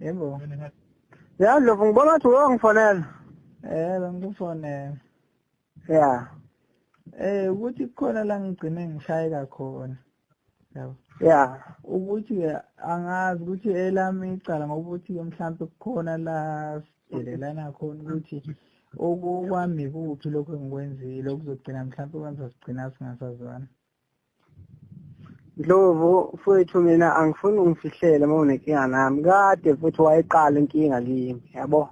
Yebo. Ya Ndlovu, ngibona ngathi uyangifonela. Bengikufonela. Ya. Ukuthi kukhona la ngigcine ngishayeka khona. Yabo. Ya. Ukuthi angazi ukuthi elami icala ngoba uthi mhlambe kukhona la sidelelana khona ukuthi okwami kuphi lokho engikwenzile okuzogcina mhlambe kwenza sigcina singasazwana. Ndlovu mfowethu, mina angifuni ungifihlele uma unenkinga nami. Kade futhi wayiqala inkinga kimi, yabo.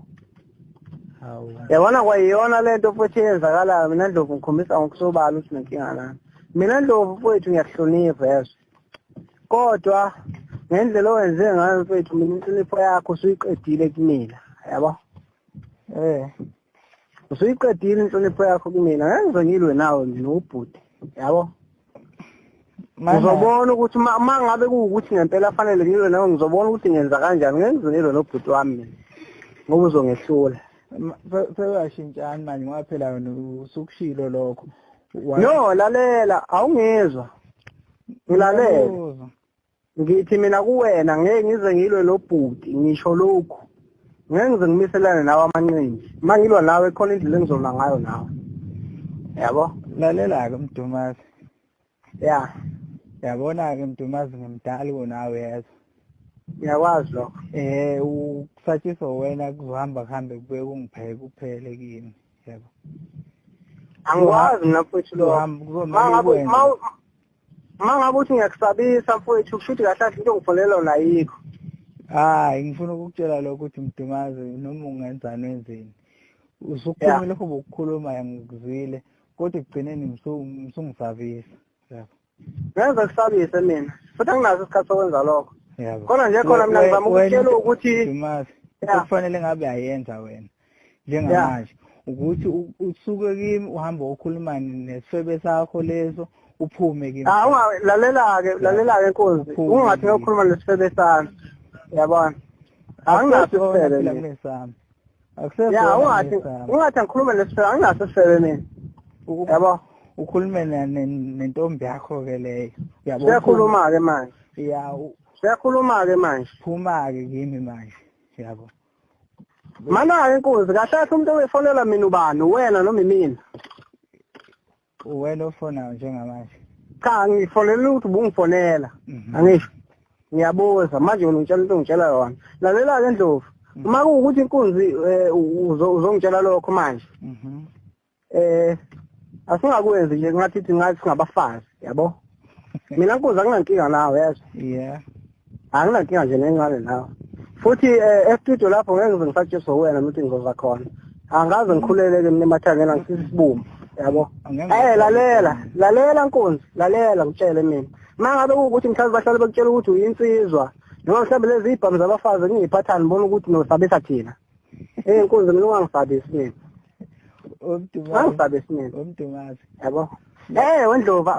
Hawu. Yabona kwayiyona lento futhi eyenzakalayo. Mina Ndlovu ngikhombisa ngokusobala ukuthi unenkinga nami. Mina Ndlovu mfowethu ngiyakuhlonipha, yezwa. Kodwa ngendlela owenze ngayo mfowethu, mina inhlonipho yakho usuyiqedile kumina, yabo. Usuyiqedile inhlonipho yakho kumina. Ngeke ngize ngilwe nawe mina ubhuti, yabo. Ngizobona ukuthi uma ngabe kuwukuthi ngempela fanele ngilwe nawe, ngizobona ukuthi ngenza kanjani. Ngeke ngize ngilwe nobhuti wami mina ngoba uzongehlula. Sewuyashintshani manje ngoba phela wena usukushilo lokho. No, lalela, awungizwa. Ngilalela. Ngithi mina kuwena ngeke ngize ngilwe nobhuti, ngisho lokhu. Ngeke ngize ngimiselane nawe amanqindi. Uma ngilwa nawe khona indlela engizolwa ngayo nawe. Yabo? Lalela-ke Mdumazi. Ya. Yabona-ke Mdumazi, ngimdala kunawe, yezwa. Ngiyakwazi lokho. Ukusatshiswa wena kuzohamba kuhambe kubuye kungipheke kuphele kimi, yabo. Angikwazi mina mfowethu lokho. Uma ngabe uthi ngiyakusabisa mfowethu, kusho ukuthi kahle kahle into ongifonela yona ayikho. Hayi, ngifuna ukukutshela lokho ukuthi Mdumazi, noma ungenzani wenzeni. Usukhulumile lokho bokukhuluma ngikuzwile, kodwa ekugcineni usungisabisa. Yabo. Ngeke kusabise mina. Futhi anginaso isikhathi sokwenza lokho. Yabo. Khona nje khona mina ngizama ukutshela ukuthi Mdumazi, kufanele ngabe ayenza wena njengamanje ukuthi usuke kimi uhambe ukhuluma nesifebe sakho leso, uphume kimi. Ah, lalela-ke, lalela-ke Nkosi. Ungathi ngiyokhuluma nesifebe sami. Yabona? Anginaso isifebe mina. Ya, ungathi ngikhulume nesifebe, anginaso isifebe mina. Yabo? Ukhulume nentombi yakho-ke leyo. Uyabo? Siyakhuluma-ke manje. Ya. Siyakhuluma-ke manje. Phuma-ke kimi manje. Yabo. Mana-ke Nkosi, kahle kahle umuntu obefonela mina ubani? Wena noma imina? Wena ofonayo njengamanje. Cha, ngifonela ukuthi ubungifonela. Angisho. Ngiyabuza manje wena ungitshela into ongitshela yona. Lalela-ke Ndlovu. Uma kuwukuthi inkunzi uzongitshela lokho manje. Asingakwenzi nje ngathi ngathi singabafazi, yabo? Mina Nkunzi anginankinga nawe, yezwa. Yeah. Anginankinga nje nencane nawe. Futhi e-studio lapho ngeke ngize ngisatshiswe wena ukuthi ngizoza khona. Angaze ngikhuleleke mina emathangeni, angisisibumbu, yabo? Lalela, lalela Nkunzi, lalela ngitshele mina. Uma ngabe kuwukuthi mhlawumbe bahlale bekutshela ukuthi uyinsizwa, noma mhlawumbe lezi ibhamu zabafazi ngiyiphathani ngibona ukuthi nosabisa thina. Nkunzi mina ungangisabisi mina. Ungangisabisi mina. Umdumazi. Yabo? WeNdlovu,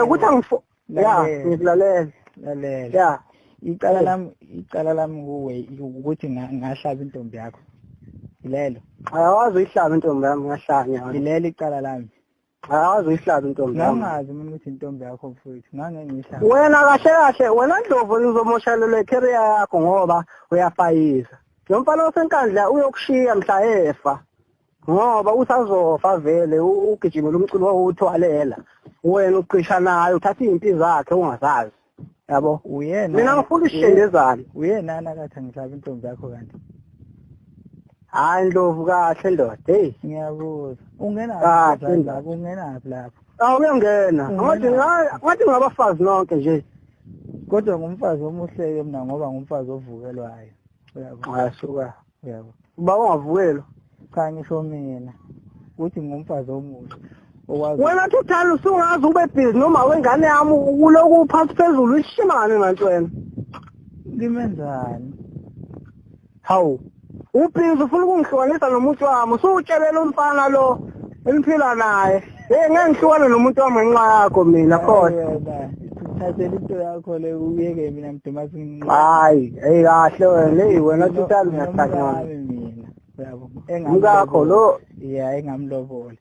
ukuthi angifu ya, ngikulalela. Lalela. Ya. Icala lami kuwe ukuthi ngahlaba intombi yakho. Ilelo. Ayawazi uyihlaba intombi yami, ngahlanya. Ilelo icala lami. Ayawazi uyihlaba intombi yami. Ngangazi mina ukuthi intombi yakho mfowethu, ngange ngiyihlaba. Wena kahle kahle, wena Ndlovu uzomoshelelwa icareer yakho ngoba uyafayiza. Lo mfana waseNkandla uyokushiya mhla efa. Ngoba usazofa vele ugijimela umculo wawuthwalela. Wena uqisha naye uthatha izimpi zakhe ungazazi. Yabo? Uyena. Mina ngifuna ishendezana. Uyena nakathi ngihlaba intombi yakho kanti. Hayi Ndlovu kahle ndoda. Hey, ngiyabuza. Ungenaphi lapho? Ungenaphi lapho? Awuyangena. Ngathi ngabafazi nonke nje. Kodwa ngumfazi omuhle ke mina ngoba ngumfazi ovukelwayo. Uyabo? Ayasuka. Uyabo. Uba ungavukelwa. Cha ngisho mina ukuthi ngumfazi omuhle. Okwazi. Wena Thuthana usungaze ube busy noma wengane yami uloku uphansi phezulu ishimane manje wena. Ngimenzani? Hawu. Ubhizi ufuna ukungihlukanisa nomuntu wami, usutshelela umfana lo engiphila naye. Hey, ngeke ngihlukane nomuntu wami ngenxa yakho mina khohlwa. Thathela into yakho le uyeke mina Mdumazi. Hayi, hey kahle wena, hey wena Thuthana ngiyahlanya mina. Yabo. Umkakho lo yeah engamlobola.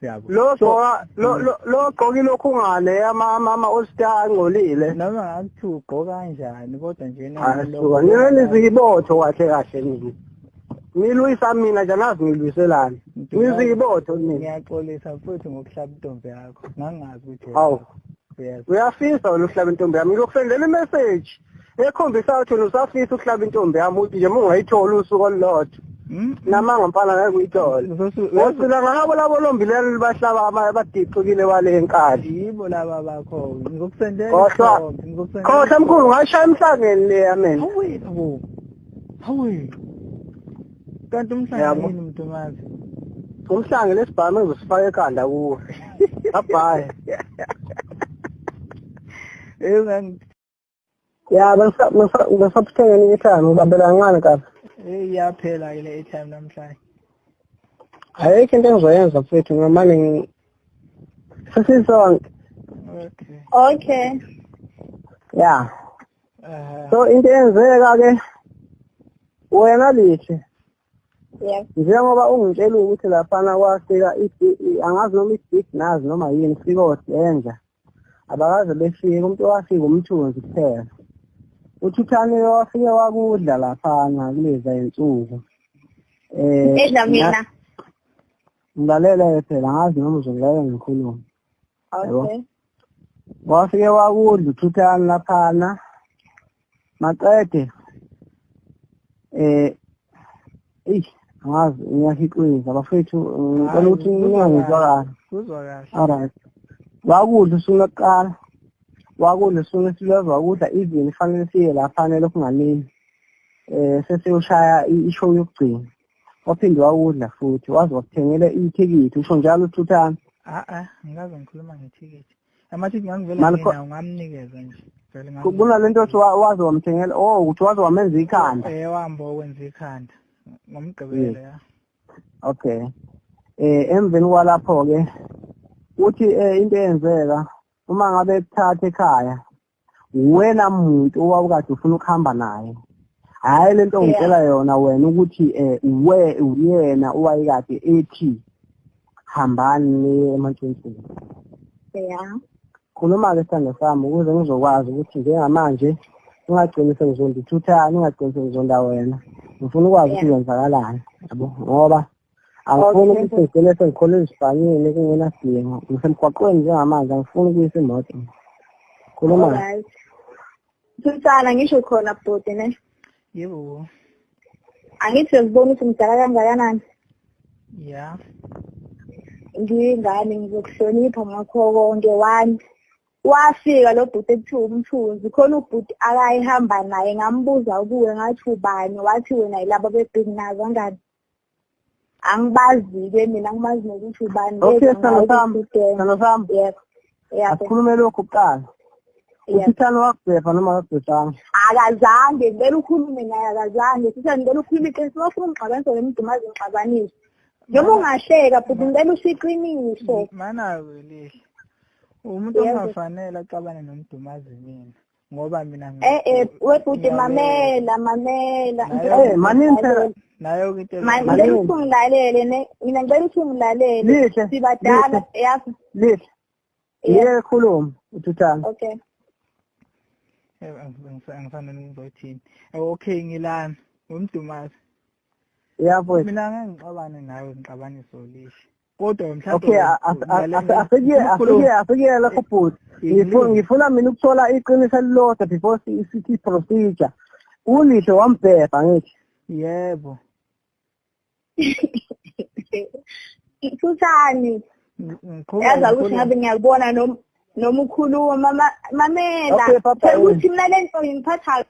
Yabo. Lo So, gqoka lo lo lo gqoka ilokhu ngale ama all star angcolile. Noma ngakuthi ugqoka kanjani, kodwa nje Asuka nina nizibotho kahle kahle nina. Nilwisa mina nje, anazi ngilwiselani. Nizibotho nina. Ngiyaxolisa futhi ngokuhlaba intombi yakho, ngangazi ukuthi Hawu. Yes. Uyafisa wena ukuhlaba intombi yami. Ngizokusendela imessage ekhombisa ukuthi wena usafisa ukuhlaba intombi yami, uthi nje uma ungayithola usuku olulodwa. Namanga mfana, ngeke uyithole. Wosila ngabo labo lombilelo libahlaba abadiqikile wale enkali. Yibo laba bakho. Ngizokusendela Khohlwa. isithombe, ngizokusendela. Khohlwa mkhulu, ngashaya emhlangeni le amen. Hawe bo. Hawe. Kanti umhlanga Yabo. yini, Mdumazi? Umhlange lesibhamu engizosifaka ekhanda kuwe. Bye. Eh ngangi Ya, bengisaphuthengeni i-airtime, ngibambela kancane kabi. Eh, iyaphela ke le airtime namhlanje. Ayikho into engizoyenza mfethu, ngamane sesisonke. Okay. Okay. Ya. Eh So into eyenzeka ke wena Lihle, njengoba ungitshela ukuthi laphana kwafika angazi noma i-big nazi noma yini sikodenja, abakaze befike, umuntu owafika uMthunzi kuphela. Uthuthane wafike wakudla laphana kuleza insuku. Edla mina. Ngilalele phela, angazi noma uzongilalela ngikhuluma. Yabo. Okay. Wafike wakudla uthuthane laphana, maqede angazi, ngiyahiqiza bafethu, ngicela ukuthi ningangizwa kahle. Kuzwa kahle. Alright, wakudla usuku lokuqala, wakudla usuku lwesibili, wakudla even fanele siye laphana lokhu nganini sesiyoshaya ishow yokugcina, waphinde wakudla futhi, waze wakuthengela ithikithi, usho njalo uthuthana. Ah ah, ngikaze ngikhuluma ngethikithi. Amathikithi ngangivele Mani nginawo, ngamnikeza nje. Vele Kunalento othi waze wamthengela, oh, ukuthi waze wamenza ikhanda. Eh, wahamba okwenza ikhanda. Ngomgqibelo ya. Okay, emveni kwalapho ke uthi into eyenzeka uma ngabe kuthatha ekhaya wena muntu owawukade ufuna ukuhamba naye, hhayi lento ongitshela yona wena ukuthi we uyena owayekade ethi hambani niye emantshontshweni. Khuluma-ke sithando sami ukuze ngizokwazi ukuthi njengamanje ngingagcini sengizonda uthuthane, ngingagcini sengizonda wena. Ngifuna ukwazi ukuthi kwenzakalani, yabo, ngoba angifuni ukuthi ngigcine sengikhola ezibhanyeni kungenasidingo. Ngisemgwaqweni njengamanje, angifuni ukuyisa imoto. Khuluma. Alright. Thuthana, ngisho khona bhuti ne. Yebo. Angithi uyazibona ukuthi ngidala kangakanani. Ya. Ngiyingane, ngizokuhlonipha ngakho konke. One, wafika lo bhuti ekuthiwa uMthunzi, khona ubhuti akayihamba naye, ngambuza kuwe ngathi ubani, wathi wena yilabo be-big nazo angani. Angibazi-ke mina, angimazi nokuthi ubani. Okay, Beza sithando ngaye sami, ukuthi sithando sami. Yebo. Yebo. Asikhulume lokhu kuqala. Yebo. Uthuthane wakubhebha noma akakubhebhanga? Akazange, ngicela ukhulume naye, akazange. Sithanda, ngicela ukhulume iqiniso, uma ufuna ungixabanise wena Mdumazi, ngixabanise. Noma ungahleka bhuti, ngicela usho iqiniso. Mana Lihle. Umuntu Yebo. ongafanele axabane noMdumazi mina, ngoba mina Eh eh, webhuti, Ngiyalela. mamela, mamela. Nayo- Eh, manini phela. Nayo ke into Ngicela Manini. ukuthi ungilalele ne, mina ngicela ukuthi ungilalele. Lihle, Sibadala, yazi. Lihle. Yebo. Yeke khuluma uthuthane. Okay. Angifanele ngizothini. Okay, ngilana uMdumazi. Ya mfowethu. Mina ngeke ngixabane nawe, ngixabanise uLihle. Kodwa mhlawumbe Okay, asikuye asikuye asikuye lapho bhuti. Ngifuna mina ukuthola iqiniso elilodwa before sithi procedure. ULihle wambhebha, ngithi? Yebo. Thuthani. Ngiqhubeka Yazi ukuthi ngikhulume. ngabe ngiyakubona noma ukhuluma, mamela. Okay, papa, Phela ukuthi mina le nto ngiphatha